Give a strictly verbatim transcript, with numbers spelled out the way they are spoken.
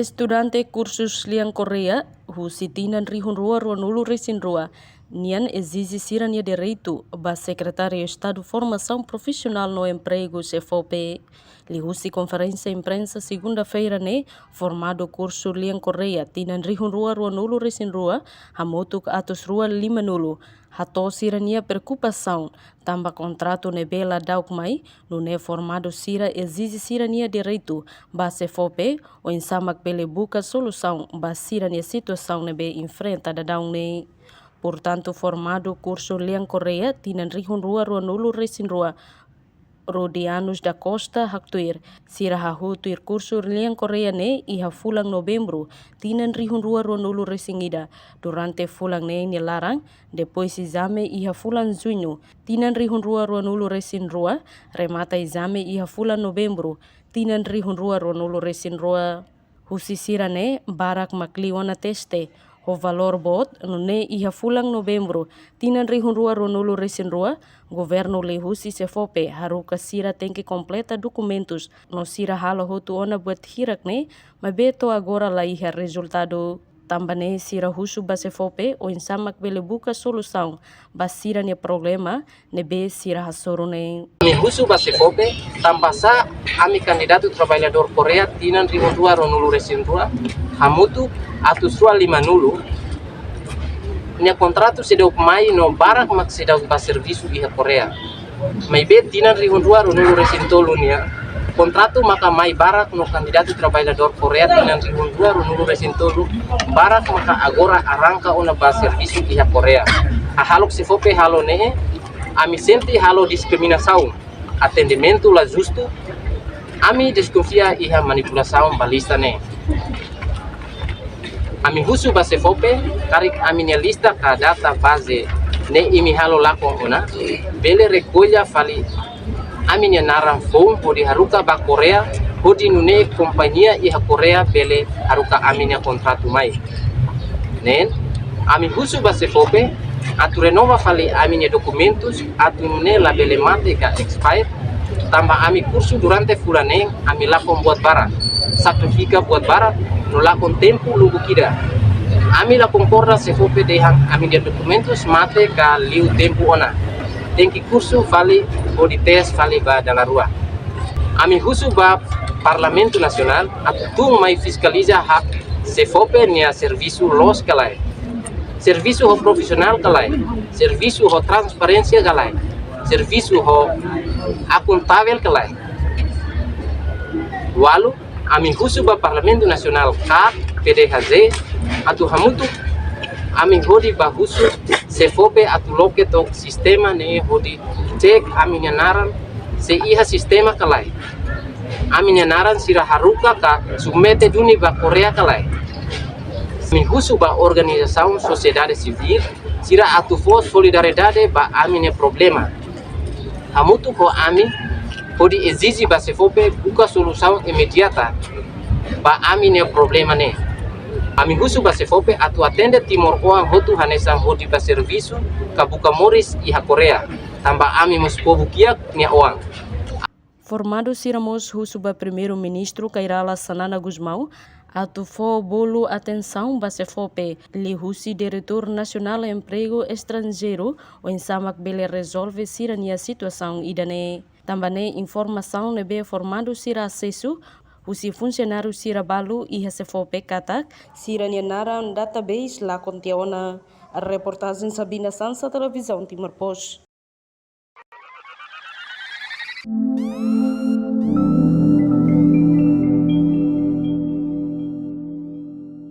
Estudante kursu lian Koreia husi tinan rihun rua rua nulu resin rua nian ezije sira-nia direitu ba Sekretáriu Estadu Formasaun Profisionál no Empregu, SEFOPE. Liuhusi konferénsia imprensa segunda-feira ne'e, formandu kursu lian Koreia tinan rihun rua rua nulu resin rua, hamutuk atus rua lima nulu, hato'o sira-nia preokupasaun tanba kontratu ne'ebé la da'uk mai, nune'e formandu sira ezije sira-nia direitu ba SEFOPE, oinsá mak bele buka solusaun ba sira-nia situasaun ne'ebé enfrenta daudaun ne'e. Portantu, formandu kursu lian Koreia tinan rihun rua rua nulu resin rua, Rodianus da Costa haktuir, sira hahú tuir kursu lian Koreia ne'e iha fulan Novembru tinan rihun rua rua nulu resin ida. Durante fulan ne'e nia laran, depois ezame iha fulan Juñu tinan rihun rua rua nulu resin rua, remata ezame iha fulan Novembru tinan rihun rua rua nulu resin rua. Husi sira ne'e barak mak liu ona teste ho valór boot, nune'e iha fulan Novembru tinan rihun rua rua nulu resin rua, governu liuhusi SEFOPE haruka sira tenke kompleta dokumentus no sira halo hotu ona buat hirak ne'e, maibé to'o agora la iha rezultadu. Tanba ne'e sira husu ba SEFOPE oinsá mak bele buka solusaun ba sira-nia problema ne'ebé sira hasoru ne'e. Ami husu ba SEFOPE, tanbasá ami kandidatu traballadór Koreia tinan rihun rua rua nulu resin rua, hamutuk atus rua lima nulu, nia kontratu seidauk mai no barak mak seidauk bá servisu iha Koreia. Maibé tinan rihun rua rua nulu resin tolu nian, kontratu maka mai barak no kandidatu traballadór Koreia tinan rihun rua rua nulu resin tolu, barak maka agora arranka ona bá servisu iha Koreia. Hahalok SEFOPE halo ne'e, ami sente halo diskriminasaun, atendimentu la justu, ami deskonfia iha manipulasaun ba lista ne'e. Ami husu ba SEFOPE, karik ami-nia lista ka database ne'e imi halo lakon ona, bele rekolla fali ami-nia naran foun hodi haruka ba Koreia, hodi nune'e kompañia iha Koreia bele haruka ami-nia kontratu mai. Neen, ami husu ba SEFOPE atu renova fali ami-nia dokumentus, atu nune'e labele mate ka expire, tanba ami kursu durante fulan neen, ami lakon buat barak, sakrifika buat barak, no lakon tempu lubuk ida. Ami la konkorda SEFOPE dehan ami-nia dokumentus mate ka liu tempu ona. Tenke kursu fali hodi tes fali ba dala rua. Ami husu ba Parlamentu Nasionál atu tun mai fiskaliza hak SEFOPE nia servisu loos ka lae. Servisu ho profisionál ka lae. Servisu ho transparénsia ka lae. Servisu ho akontavel ka lae. Ualu, ami husu ba Parlamentu Nasionál ka PDHJ atu hamutuk ami hodi bá husu SEFOPE atu loke took sistema ne'e hodi cek ami-nia naran sei iha sistema ka lae. Ami-nia naran sira haruka ka submete duni ba Koreia ka lae. Ami husu ba organizasaun sosiedade sivíl sira atu fó solidariedade ba ami-nia problema. Hamutuk ho ami hodi ezije ba SEFOPE buka solusaun imediata ba ami-nia problema ne'e. Ami husu ba SEFOPE atu atende timoroan hotu hanesan hodi bá servisu ka buka moris iha Koreia, tanba ami mós povu kiak nia oan. Formandu sira mós husu ba Primeiru-Ministru Kay Rala Xanana Gusmão atu fó bolu atensaun ba SEFOPE, liuhusi Diretór Nasionál Empregu Estranjeiru, oinsá mak bele rezolve sira-nia situasaun ida-ne'e. Tanba ne'e informasaun ne'ebé formandu sira asesu husi funsionáriu sira balu iha SEFOPE katak sira-nia naran database lakon tiha ona. Reportajen Sabina Sansa, Televizaun Timor Post.